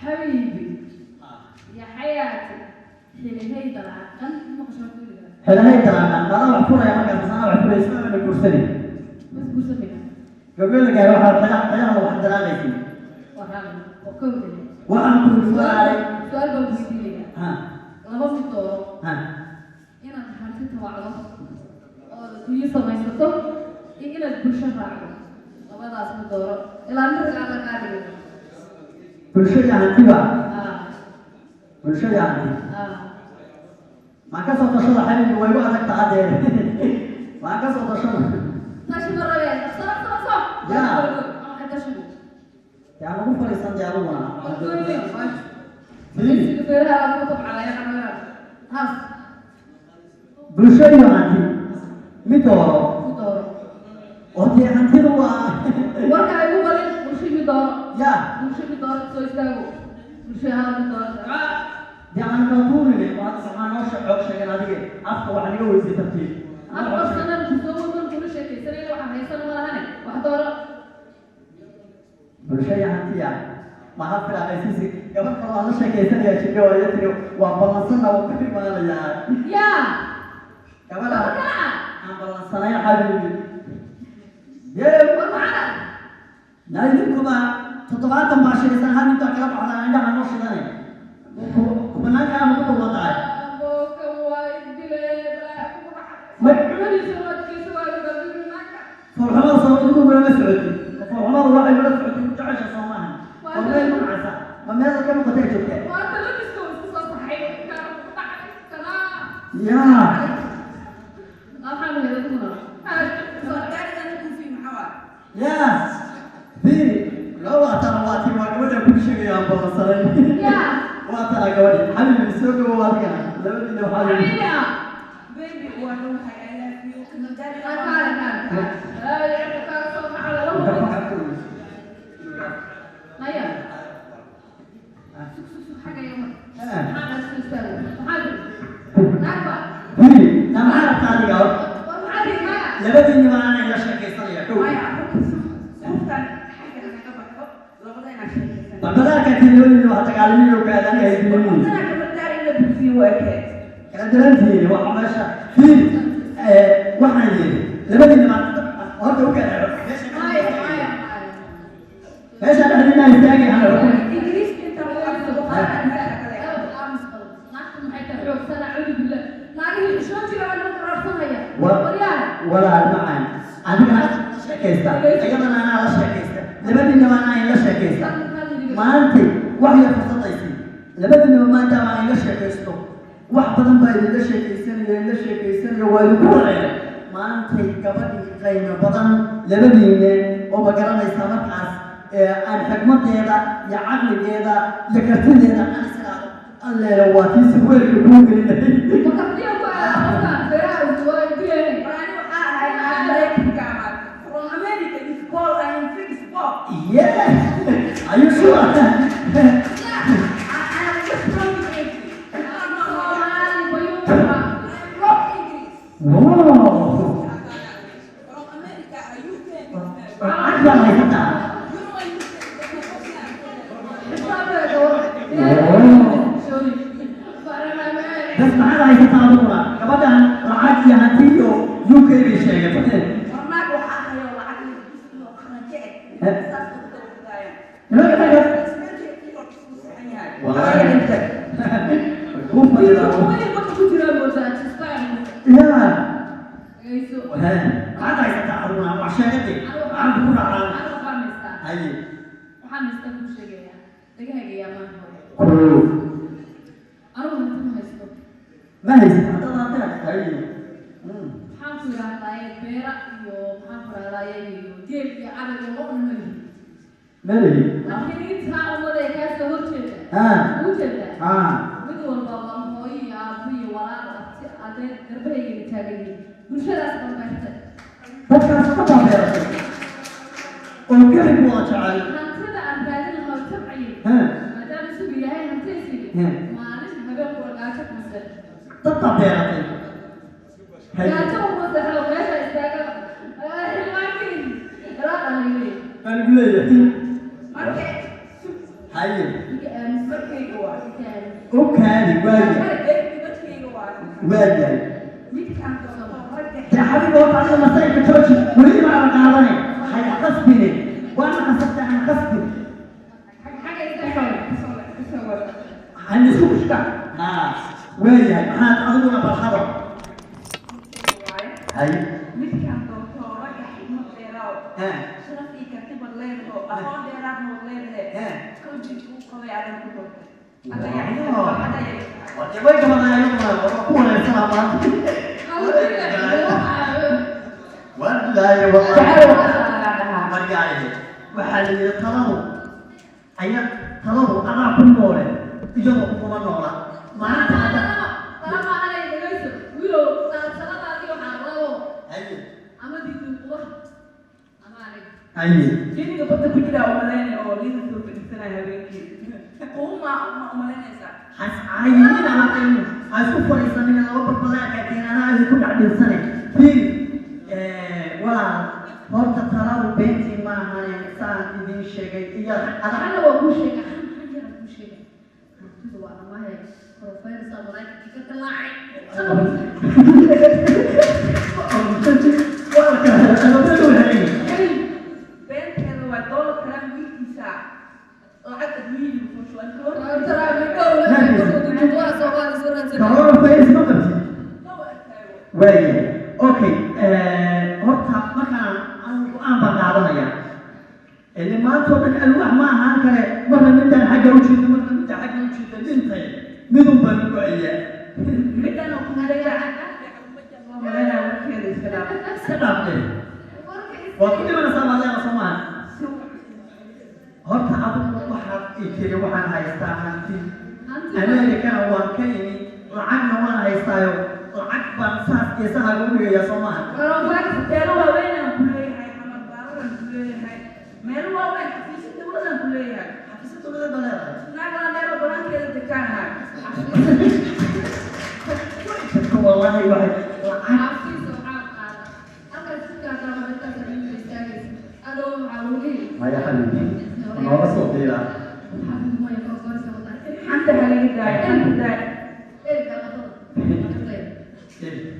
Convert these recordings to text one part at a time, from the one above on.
Xabiibi ya xayaati, xilihey dalaaqan maqasho kuliga. Xelahay dalaaqan maada wax furaya markaas sana wax furaysa mana guursanin. Bas guursanayna. Gabdho la gaaro waxaad xelaha xelaha wax dalaaqaysin. Waxaan oo kowdale. Waxaan ku su'aalay. Su-aal baan ku weydiinaya. Ha. Laba mid dooro. Ha. Inaad hanti tabacdo oo guryo samaysato iyo inaad bulsho raacdo, labadaas mid dooro ilaa mid ragaa la kaa dhigo. Bulsho iyo hantiba. Ah. Bulsho iyo hanti. Ah. Maan ka soo tashada xabiibi, way u adag tahay dee, maan ka soo tashada. Tashi ma rabee, soo soo soo. Ya. Waxay tashigu. Dee aan ugu fadhiisan dee adiguna. Sida feeraha lagu tabcalaya xamaraa haas. Bulsho iyo hanti mid dooro. Ku dooro. Oo dee hantidu waa Warka ay ugu badin, bulsho mid dooro. Ya. Bulsho mid dooro, soo istaago, bulsho hal mid dooro. Dee aan kala tuurine, waxaa noo xoog sheegan adige afka waxaa naga weysay tartiib. 4 sanan kusoo wadan kula sheekaysanayna, waxaan haysan ma lahane, wax dooro. Bulsho iyo hantiya maxaa filaaqaysiisi gabar kaloo aan la sheekaysanaya jidho waa tiri waa ballansanna waa ku imaanayaa. Yaa. Gabadha. Gabar kale ah. Aan ballansanay xabiibi yee. War maxaa? Na idinkuba 70 baa shidaysan, hal intaa kala baxdaan indhaha noo shidanay kumanaanka ama ku dulwadaay. Booka waa idile balaa kugu dhacay. Cunadiisa waadkiisa waa lagu naagta. Foolxumada soo idinku kulama socotin, foolxumada waxay kula socotay ku jecesha soo maaha? Ma meel nacasa ma meel ka noqotay joogtaa? Waa talabiska isku soo saxay kaana kugu dhacay kanaa. Yaa. Maxaa lahayd adiguna? Yaa fiiri loo waatana waa tii, waa gabadha ku sheegaya aan ballansanay. Yaa. Waa tana gabadhi xabiibi, soo dhawow adigana labadiina waxaa yidhi. Xabiibi ah. Baby, waa dhawahay, I love you. Kaale kaale kaale kaaga soo baxa laba. Maya, sug sug sug, xagga iga mar. Maxaa dhaas soo istaago? Maxaa tiri naagba? Fiiri na, maxaa rabtaa adiga? War maxaa tiri maya? Labadiina baan anay la sheekaysanaya kow. Maya, qoftan xagga naga baxo, labada inaan sheekaysan. Balbadaarka tii labadiina waa dagaalamiyo kaadaniga haydiin. Qoftan gabadhaar in la buufiyo waa ekeed. Kala darantihiin waxa meesha fiiri, waxaan yidhi labadiina baan horta u kala meesha. Maya maya maya. Meesha dhexdiina istaagay hana xukun. Ingiriiska inta lagu qabsado qaar meesha kale. Naagtu maxay tahay xoogsana? Acuudu billah, naagihii xishoon jira baa nimanka raarsanaya. Waryaa. Walaal macaan, adigana la sheekaysta, iyadana anaa la sheekaysta, labadiinaba anaa ila sheekaysta. Maanta wax yar fursadaysi labadiinaba maadaama aan ila sheekaysto, wax badan baa idinla sheekaysanaya, ila sheekaysanaya, waa idinku wareeray. Maantay gabadhii qiimo badan labadiine oo ma garanaysaa markaas ee aan xigmadeeda iyo caqligeeda iyo kartideeda aan isiraado alleela waa tii sirweelka kuu gelinay. Ma kartiya ku aada qofkan feeraha waa dileen. Ani waxaa ahay naag Maraykanka amaad. From America, you call, I am fix pop. Yeah, are you sure? I am just from English. Soomaali bayuuqa. I am rock English. Wow. From America, UK. Lacag baa haysataa. You know why you say Xisaabee gabadha. Bas maxaad haysataa adiguna? Gabadhan lacag iyo hanti iyo UK bay sheegatay. War naag waxaa ahay oo lacag iyo oo qaranke eh. Saas ugu daba. Nimanka ragga Wallahi. Kuu fadhidaa. Weli ku jiraa moodaa jistaan. Ya. Gayso. Maxaad haysataa adiguna? Wax sheegatay, maxaan kugu raacaa? Anigu waxaan haystaa. Haye. Waxaan haystaa kuu sheegayaa. Dhagahayga yaa maaha hore. Koo. Anigu hanti ma haysto. Ma haysid haddaad hanti haye. Maxaan ku idhahdaaye beera iyo maxaan ku idhahdaaye iyo geel iyo arag iyo lo'na ma lihi. Ma lihi. Laakiin intaa ummada ee kaa soo horjeeda. Ha. Ugu jeedaa. Ha. Mid walba waa hooyo iyo aabbo iyo walaal, abti, adeer, garbahayga taagan yihiin. Bulshadaas baan beertay. Dadkaas ka baabeeratay oo gebi ku wada jecel. Hantida aan raadin lahaa oo tabcayay. Ha. Maadaama isugu yahay hantaysiga. Maalin habeen kula gaajo kuma seexdo. Dad baa beeratay. Haye. Gaajo uma seexdo, meesha istaaga. Xildhibaankii ilaa dhalay. Baan igu leeyahay. Marka Haye. Markayga waa. U kaadi, waayahay. Dadkayga waa. Waayahay. Midkaan doorto ragga. Dee xabiib, horta adiga masayka jooji, weli ma aan qaadanay, hay qasbine, waana qasabtay, aan qasbin. Kasoo wada. Han isku haa, waayahay, maxaad adiguna barxado? Waaye. Hay. Midkaan doorto ragga xigmad dheeraaw. Ha. Sharaf iyo karti bad leedaho, aqoon dheeraadna wad leedahay. Qalbiga uu qabay adan ku doortay. Ada yaa. Wade way gabadaa iyaduna, waa ku wareersanaa maanta. Wallaahi, wallahi. Maryaale, waxaa la yidhi taladu aya, taladu adaa ku noole, iyadoo kuma noola maanta hadda. Wiilow, taladaadii waxaa labo Haye. ama diidin quba ama aniga. Haye. Jiniga badda ku jira umalaynaya oo liida soo fadhiisanaya habeenkii. Quuma ma umalaynaysaa? Has caayinin ama ha isku fadhiisanin, laba balbalaarka keenanaa idinku dhex dhinsane. Fiiri, walaal, horta taladu beentii maahane, saan idin sheegay iyo adaa. Ana waa kuu sheegay, xan yara kuu sheegay, hantida waa dhammahay, coronavirus aa Maraykanka ka dilaacay. Waa la kala helay, labada helay. Beenteeda waa Donald Trump wiilkiisa lacag adduunyadii kusoo shuban. Coronavirus ma qabtid? Ma arkaayo. Waayahay, okay, horta markaan anigu go-aan baan qaadanaya, ile maanta oo dhan alwaax ma ahaan kare, marna midaan xagga u jeedo, marna midaan xagga u jeedo, dhintay midun baan u go-ayaa. Midaan oo ku leeyahay ma malaynaya, warkeeda iska dhaaf. Iska dhaafte, waa ku dhimanaysaa baad leedahay, soo maaha? Horta adigu waxaad i tiri waxaan haystaa hanti, Amerikana waan ka imi, lacagna waan haystaayo, lacag baan saas geesaha ugu dhigayaa, soo maaha? Meelo waaweyn aan ku leeyahay, xamar baaradan ku leeyahay, meelo waaweyn, xafiisyo dowladaan ku leeyahay. Xafiisyo dowladeed baa leedahay? Naag laa meelo banaankeeda dekaanahay. Dadka wallahi waxay lacag. Maya xabiibi, nooga soo diiraa. Xanta halaga daayo, xanta daayo.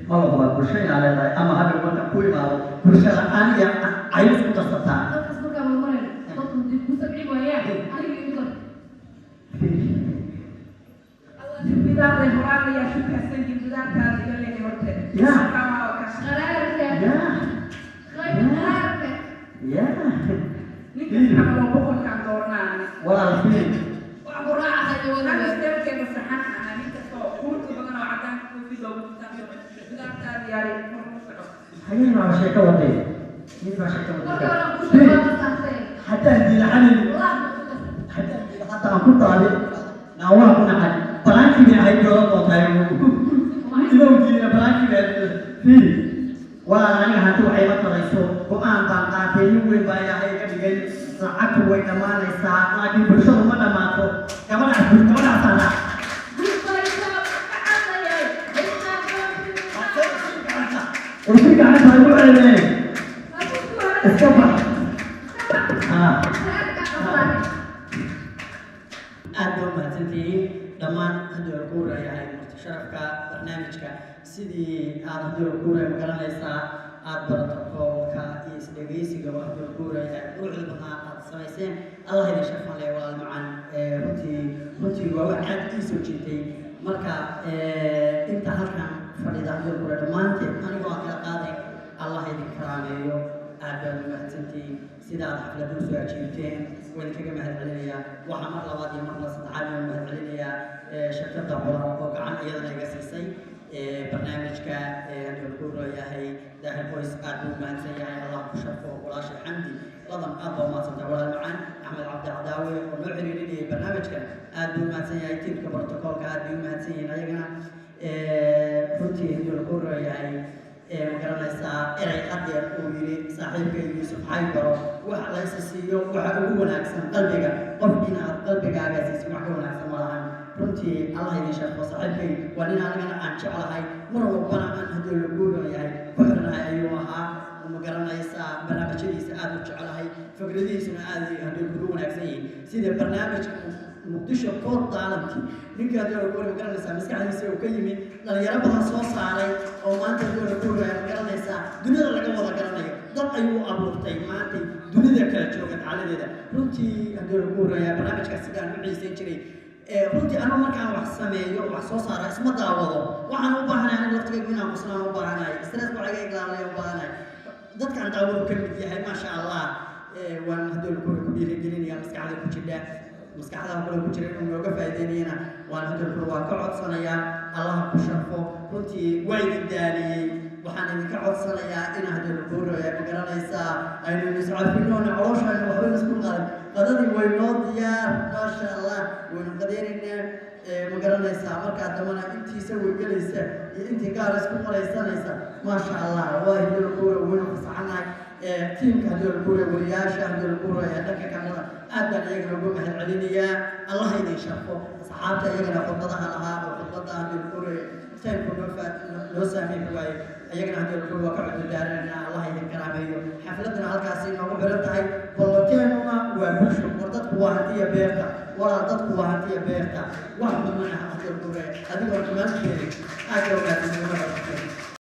Ma la hubaa bulsho inaa leedahay, ama hadhow marka ku imaado bulsho la-aan iyo caymis ku darsataa? Halkaas markaa waa marayno, dadku hadii ku sabci waayaan, aniga igu dar. Bidaarday horaan ayaa shukaasan jir, bidaartaada iga leeyahay horte. Ya. Qaraarka. Ya. Qayb qaraarka. Ya. Ninkas camal oo boqorkaan dooranaa ani. Walaal, fiiri. Wax ku raacayo. Anaga Wadaga. isteelkeeda saxan ahaa, nin kastoo quruxda badan oo cadaanka koofi loogu jirtaan, bidaartaada yaari kor u soco. Habeen baa sheeko waday, nin baa sheeko Marka waday. hore ku sheego waa saartay. Haddaan diida xalin, Wallahi ma ku darsan. haddaan diida hadda aan ku taali naa, waa ku nacay, balaankii bay ahayd doolan doontaa ilow diida, balaankii bay ahayd. Fiiri walaal, aniga hanti waxay ma tarayso, go-aan baan qaatay, nin weyn baa Ilaahay ka dhigay, lacagtu way dhammaanaysaa, laakiin bulshadu ma dhammaato. Gabadhaas, gabadhaasaan raac. Si gacanta ay ku ceebeen, iska bax. Aad baa umahadsantihiin dhammaan. Haddii la kuurayahay marti sharafka barnaamijka, sidii aad haddii la kuuraya ma garanaysaa, aad brotokoolka iyo isdhegeysiga oo haddii la kuurayahay quruxda badnaa aad samayseen, Allah idin sharfan leh. Walaal macaan, runtii runtii waa wax aad ii soo jiitay. Marka inta halkan fadhida haddii la kuuraya dhammaanteed anigoo aan kala qaaday, Allah idin karaameeyo. Aad baad umahadsantihiin sida aad xafladda usoo ajiibteen, waan idinkaga mahad celinayaa. Waxaa mar labaad iyo mar la saddexaad waan mahad celinayaa shirkadda Qoran oo gacan iyadana iga siisay barnaamijka. Haddii ku yahay Daahir Qoys, aad buu umahadsan yahay, Allah ku sharfo. Walaashay Xamdi Ladan, aad baa umahadsantahay walaal macaan. Axmed Cabdi Cadaawe oo noo xiriirinayay barnaamijkan, aad buu umahadsan yahay. Tiimka brotokoolka aad bay umahadsan yihiin ayagana. Runtii haddii ku yahay, ma garanaysaa, erey hadeer uu yidhi saaxiibkay Yuusuf Xaybaro, wax laysa siiyo waxa ugu wanaagsan qalbiga qof, inaad qalbigaaga siiso wax ka wanaagsan ma lahan. Runtii Allah idin sharfo. Saaxiibkay waa nin anigana aan jeclahay, mar walbana aan haddii lagu yahay ku xirnahay ayuu ahaa. Ma garanaysaa, barnaamijyadiisa aad u jeclahay, fikradihiisuna aad haddii kugu wanaagsan yihiin, sida barnaamijka Muqdisho Got Talent, ninka haddii la kuuri, ma garanaysaa, maskaxdiisa uu ka yimi, dhalinyaro badan soo saaray oo maanta haddii la kuuri, ma garanaysaa, dunida laga wada garanayo. Dad ayuu abuurtay maanta dunida kala jooga dacaladeeda. Runtii haddii la kuuraya, barnaamijkaas sidaan u xiisayn jiray. Runtii anigu markaan wax sameeyo, wax soo saara, isma daawado. Waxaan u baahanahay anigu laftigaygu inaan qoslaan u baahanahay, stress waxa iga ilaalaya u baahanahay. Dadkaan daawadu ka mid yahay, maasha Allah. Waan haddii la kuuri ku dhiirigelinaya maskaxda ku jidha, maskaxdaha kale ku jira inuu nooga faa'iideynayana waan haddii la kuuri waan ka codsanayaa. Allaha ku sharfo. Runtii waa idin daaliyey. Waxaan idinka codsanayaa in haddii la kuuri, ma garanaysaa, aynu iscafinoona, calooshaaynu waxba isku qaadan. Qadadii way noo diyaar, maasha Allah, waynu qadeynaynaa, ma garanaysaa. Markaa dambana intiisa way gelaysa iyo intii gaar isku qolaysanaysa, maasha Allah, waa haddii la kuuri waynu fasaxanahay. Tiimka haddii la kuuri, wariyaasha haddii la kuuri dhanka kamerada, aad baan iyagana ugu mahad celinayaa. Allah idin sharfo. Asxaabta iyagana khudbadaha lahaa oo khudbada haddii la kuuri time-ku noo saamiixi waaye, iyagana haddii la kuuri waa ka cudurdaaranayna. Allah idin karaameeyo. Xafladuna halkaasi noogu xiran tahay. Ballanteennuna waa bulsho. War dadku waa hantiya beerta, walaal, dadku waa hantiya beerta. Wax xumana haddii la kuuri adigoo dhammaanteed aad baa ugaadsan.